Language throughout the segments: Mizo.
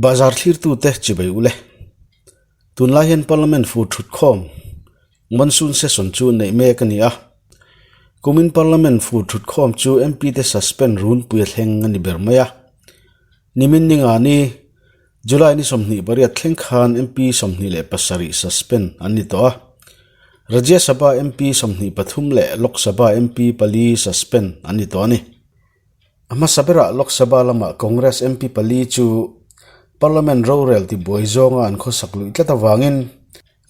Bahzar thlirtute chibai u le. Tunlai hian Parliament fur thutkhawm Monsoon Session chu neih mek a ni a. Kumin Parliament fur thutkhawm chu MP te suspend runpui a thleng a ni ber mai a. Nimin ninga ni July ni 28 thleng khan MP 27 suspend an ni tawh a. Rajya Sabha MP 23 leh Lok Sabha MP pali suspend an ni tawh a ni. A hmasa berah Lok Sabha lamah Congress MP pali chu Parliament rorel tibuai zawnga an khawsak luih tlat avangin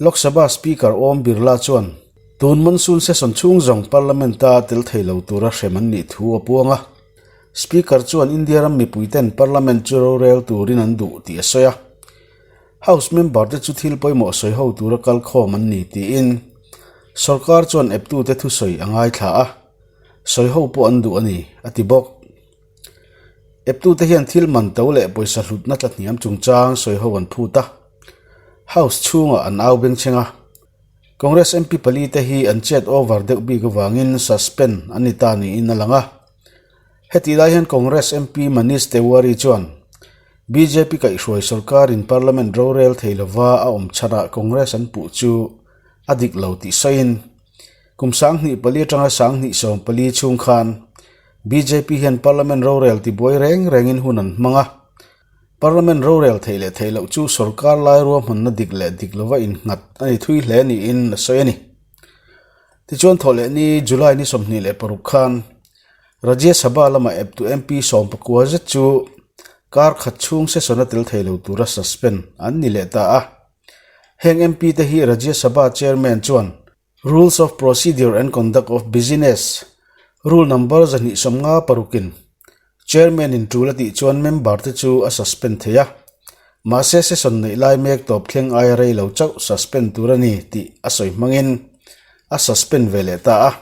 Lok Sabha Speaker Om Birla chuan tun monsoon session chhung zawng Parliament-a tel thei lo tura hrem an nih thu a puang a. Speaker chuan India ram mipuiten Parliament chu rorel turin an duh tih a sawi a. House member te chu thil pawimawh sawi ho tura kalkhawm an ni tiin sorkar chuan eptute thusawi a ngaithla a. Sawi ho pawh an duh a ni, a ti bawk. Eptute hian thil man to leh pawisa hlutna tla hniam chungchang sawi ho an phut a, House chhungah an au bengchheng a. Congress MP pali te hi an chet over deuh bik avangin suspend an ni ta niin a lang a. Hetih lai hian Congress MP Manish Tewari chuan bjp kaihhruai sorkarin Parliament rorel thei lova a awm chhanah Congress an puh chu a dik lo tih sawiin Kum 24 atanga 2014 chhung khan bjp hian Parliament rorel tibuai reng rengin hun an hmang a. Parliament rorel theih leh theih loh chu sorkar lai ruahmanna dik leh dik lova innghat a ni thui hle niin a sawi a ni. Tichuan thawhlehni July ni 26 khan Rajya Sabha lama eptu MP 19 zet chu kar khat chhung session a tel thei lo tura suspend an ni leh ta a. Heng MP te hi Rajya Sabha Chairman chuan Rules of Procedure and Conduct of Business, Rule Number 256 in Chairman in tul a tih chuan member te chu a suspend thei a, mahse session neih lai mek tawp thleng aia rei lo chauh suspend tur a ni tih a sawi hmangin a suspend ve leh ta a.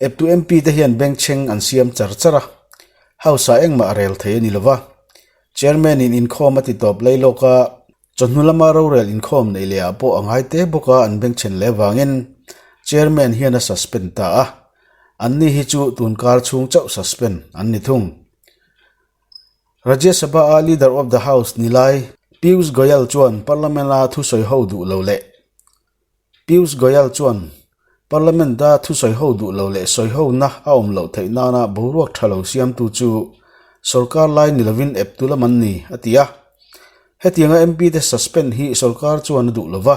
Eptu MP te hian bengchheng an siam char char a, House ah engmah a rel thei a ni lova, Chairman in inkhawm a ti tawp lei lawk a, Chawhnu lama rorel inkhawm neih leh ah pawh a ngai te bawk a, an bengchhen leh avangin Chairman hian a suspend ta a, anni hi chu tunkar chhung chauh suspend an ni thung. Rajya Sabha a Leader of the House ni lai Piyush Goyal chuan Parliament a thusawi ho duh lo leh Piyush Goyal chuan Parliament a thusawi ho duh lo leh sawi ho na a awm loh theih nana boruak tha lo siamtu chu sorkar lai ni lovin eptu lam an ni, a ti a. Hetianga MP te suspend hi sorkar chuan a duh lo va,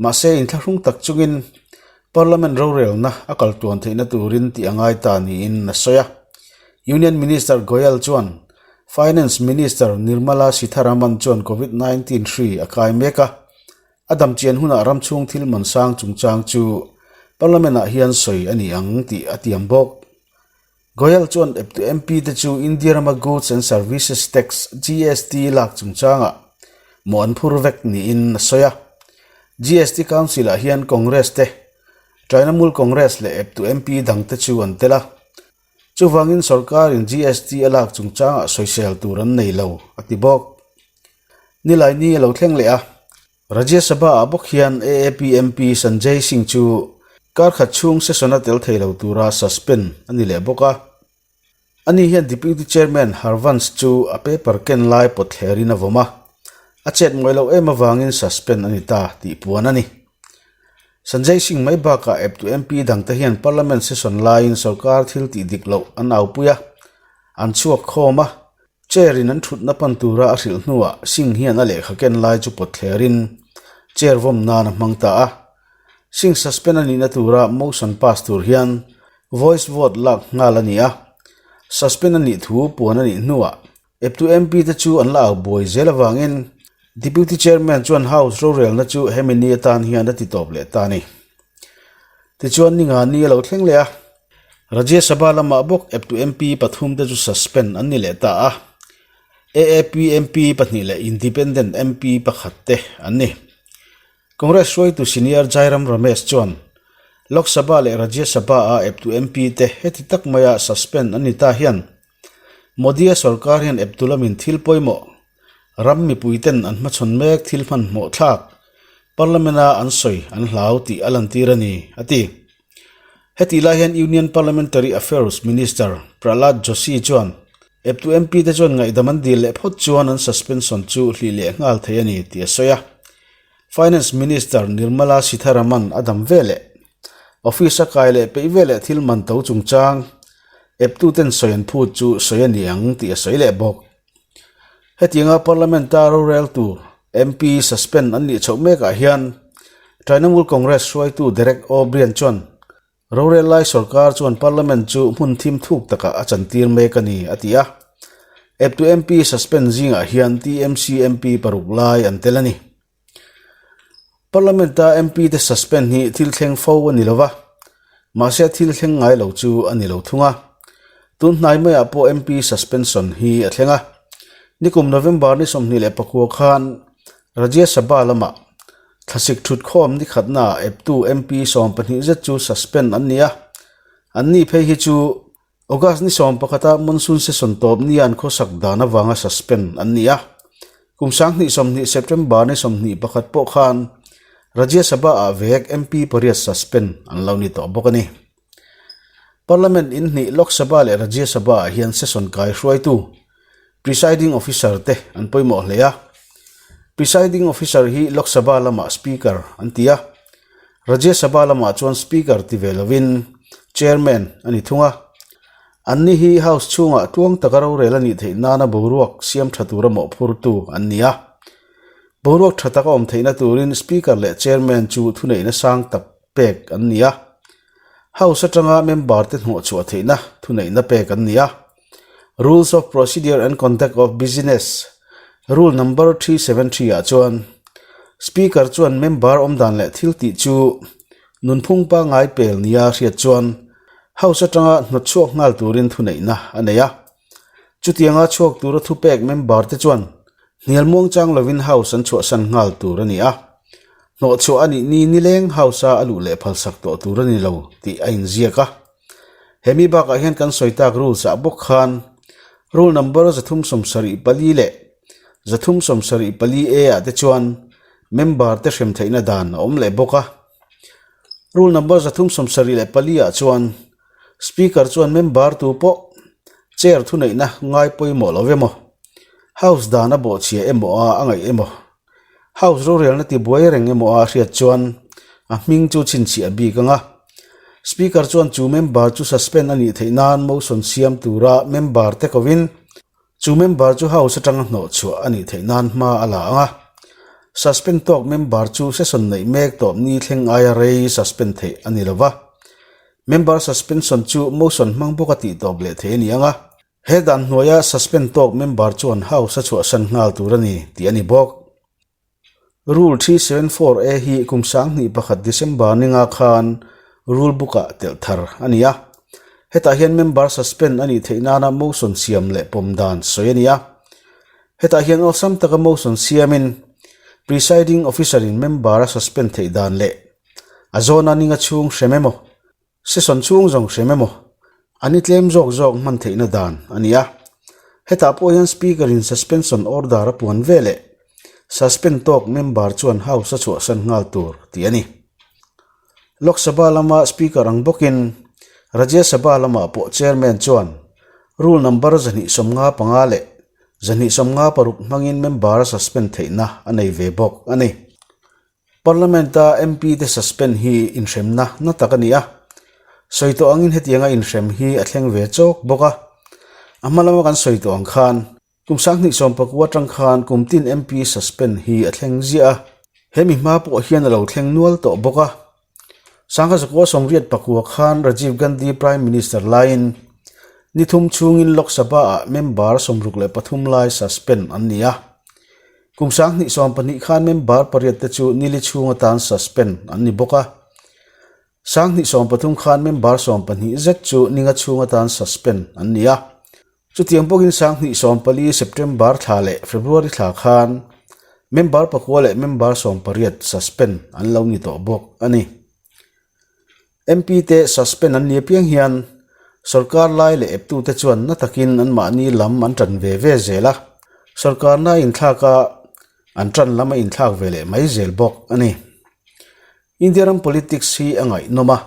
mahse inthlahrung tak chungin Parliament rorelna a kal tuan theihna turin tih a ngai ta niin a sawi a. Union Minister Goyal chuan Finance Minister Nirmala Sitharaman chuan Covid 19 hri a kai mek a, A dam chian hunah ram chhung thil man sang chungchang chu Parliament ah hian sawi a ni ang tih a tiam bawk. Goyal chuan eptu MP te chu India rama Goods and Services Tax, GST, lak chungchangah mawh an phur vek niin a sawi a. GST Council ah hian Congress te, Trinamool Congress leh eptu MP dang te chu an tel a. Chuvangin sorkarin GST a lak chungchangah sawisel tur an nei lo, a ti bawk. Nilaini a lo thleng leh a, Rajya Sabha ah bawk hian AAP MP Sanjay Singh chu kar khat chhung session a tel thei lo tura suspend a ni leh bawk a. Ani hian Deputy Chairman Harvansh chu a paper ken lai pawt thlerin a vawm a, a chet ngawi loh em avangin suspend a ni ta tih puan a ni. Sanjay Singh mai bakah eptu MP dangte hian Parliament session laiin sorkar thil tih dik loh an aupui a, an chhuak khawm a, Chair in an thutna pan tura a hrilh hnuah Singh hian a lehkha ken lai chu pawt thlerin chair vawm nan a hmang ta a. Singh suspend a nihna tura motion pass tur hian voice vote lak nghal a ni a. Suspend a nih thu puan a nih hnuah eptu MP te chu an la au buai zel avangin Deputy Chairman chuan House rorelna chu hemi ni atan hian a ti tawp leh ta a ni. Tichuan ninga ni a lo thleng leh a. Rajya Sabha lamah bawk eptu MP pathum te chu suspend an ni leh ta a, AAP MP pahnih leh Independent MP pakhat te an ni. Congress hruaitu senior Jairam Ramesh chuan Lok Sabha leh Rajya Sabha a eptu MP te heti tak maia suspend an ni ta hian Modi-a sorkar hian eptu lamin thil pawimawh ram mipuiten an hmachhawn mek thil hmanhmawh thlak Parliament-a an sawi an hlau tih a lantir a ni, a ti. Hetih lai hian Union Parliamentary Affairs Minister Prahlad Joshi chuan. Eptu MP te chuan ngaihdam an dil leh phawt chuan an suspension chu hlih leh nghal thei a ni tih a sawi a. Finance Minister Nirmala Sitharaman a dam ve leh office a kai leh peih ve leh thil man to chungchang eptu ten sawi an phut chu sawi a ni ang tih a sawi leh bawk. Hetianga Parliament-a rorel tur MP suspend an nih chhoh mekah hian Trinamool Congress hruaitu Derek O'Brien chuan Rorel lai sorkar chuan Parliament chu hmun thim thuk takah a chantir mek a ni, a ti a. Eptu MP suspend zingah hian TMC MP paruk lai an tel a ni. Parliament-a MP te suspend hi thil thleng fo a ni lo va, mahse thil thleng ngai lo chu a ni lo thung a. Tun hnai maiah pawh MP suspension hi a thleng a. Nikum November ni 29 khan Rajya Sabha lamah Thlasik thutkhawm ni khatnaah eptu MP 12 zet chu suspend an ni a, an ni phei hi chu August ni sawmpakhata monsoon session tawp nia an khawsak dan avanga suspend an ni a. Kum 2020 September ni 21 pawh khan Rajya Sabha-ah vek MP pariat suspend an lo ni tawh bawk a ni. Parliament in hnih Lok Sabha leh Rajya Sabha ah hian session kai hruaitu, Presiding Officer te an pawimawh hle a. Presiding Officer hi Lok Sabha lamah Speaker an ti a, Rajya Sabha lamah chuan Speaker ti ve lovin Chairman a ni thung a. Anni hi House chhungah tluang taka rorel a nih theih nana boruak siam tha tura mawhphurtu an ni a. Boruak tha taka awm theihna turin Speaker leh Chairman chu thuneihna sang tak pek an ni a. House atanga member te hnawhchhuah theihna thuneihna pek an ni a. Rules of Procedure and Conduct of Business, Rule Number 373 ah chuan Speaker chuan member awmdan leh thil tih chu nunphung pangngai pel nia hriat chuan House atanga hnawtchhuak nghal turin thuneihna a nei a. Chutianga chhuak tura thupek member te chuan hnial muangchang lovin House an chhuahsan nghal tur a ni a. Hnawhchhuah a nih ni nileng House-a a luh leh phalsak tawh tur a ni lo tih a inziak a. Hemi bakah hian kan sawi tak rules-ah bawk khan rule number 374 leh 374 A-ah te chuan member te hrem theihna dan a awm leh bawk a. Rule number 374 ah chuan Speaker chuan member tu pawh chair thuneihna ngai pawimawh lo emaw, House dan a bawhchhia emaw a a ngaih emaw, House rorelna tibuai reng emaw a hriat chuan a hming chu chhinchhiah bik ang a. Speaker chuan chu member chu suspend a nih theih nan motion siam tura member te kovin chu member chu House atanga hnawhchhuah a nih theih nan hma a la ang a. Suspend tawk member chu session neih mek tawp ni thleng aia rei suspend theih a ni lova. Member suspension chu motion hmang bawka tih tawp leh theih a ni ang a. He dan hnuaia suspend tawk member chuan House a chhuahsan nghal tur a ni tih a ni bawk. Rule 374 A hi kum 2001 December ninga khan rule book-ah telh thar a ni a. Hetah hian member suspend a nih theih nana motion siam leh pawm dan sawi a ni a. Hetah hian awlsam taka motion siamin presiding officer-in member a suspend theih dan leh a zawna ninga chhung hrem emaw Session chhung zawng hrem emaw, an i tlem zawk zawk hman theihna dan a ni a. Hetah pawh hian Speaker in suspension order a puan ve leh suspend tawk member chuan House a chhuahsan nghal tur tih a ni. Lok Sabha lama Speaker ang bawkin Rajya Sabha lamah pawh Chairman chuan Rule number 255 leh 256 hmangin member a suspend theihna a nei ve bawk a ni. Parliament-a MP te suspend hi inhremna na tak a ni a, sawi tawh angin hetianga inhrem hi a thleng ve chawk bawk a. A hma lama kan sawi tawh ang khan kum 2019 atang khan kum tin MP suspend hi a thleng ziah a, hemi hma pawh hian a lo thleng nual tawh bawk a. 1989 khan Rajiv Gandhi Prime Minister laiin ni thum chhungin Lok Sabha-ah member 63 lai suspend an ni a. Kum 2012 khan member pariat te chu nili chhung atan suspend an ni bawk a. 2013 khan member 12 zet chu ninga chhung atan suspend an ni a. Chutiang bawkin 2014 September thla leh February thla khan member pakua leh member 18 suspend an lo ni tawh bawk a ni. MP te suspend an ni apiang hian sorkar lai leh eptute chuan na takin anmahni lam an tan ve ve zel a, sorkarna a inthlak a, an tan lam a inthlak ve leh mai zel bawk a ni. India ram politics hi a ngaihnawm a,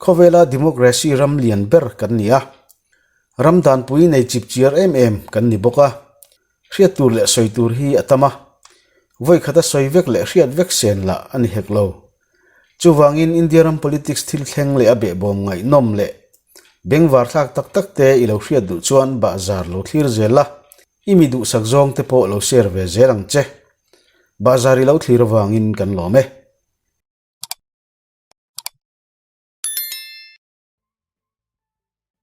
khawvela democracy ram lian ber kan ni a. Ram danpui nei chip chiar em em kan ni bawk a, hriat tur leh sawi tur hi a tam a, vawi khata sawi vek leh hriat vek sen lah a ni hek lo. Chuvangin India ram politics thil thleng leh a behbawm ngaihnawm leh bengvar thlak tak tak te i lo hriat duh chuan bahzar lo thlir zel la, i mi duhsak zawng te pawh lo share ve zel ang che. Bahzar i lo thlir avangin kan lawm e.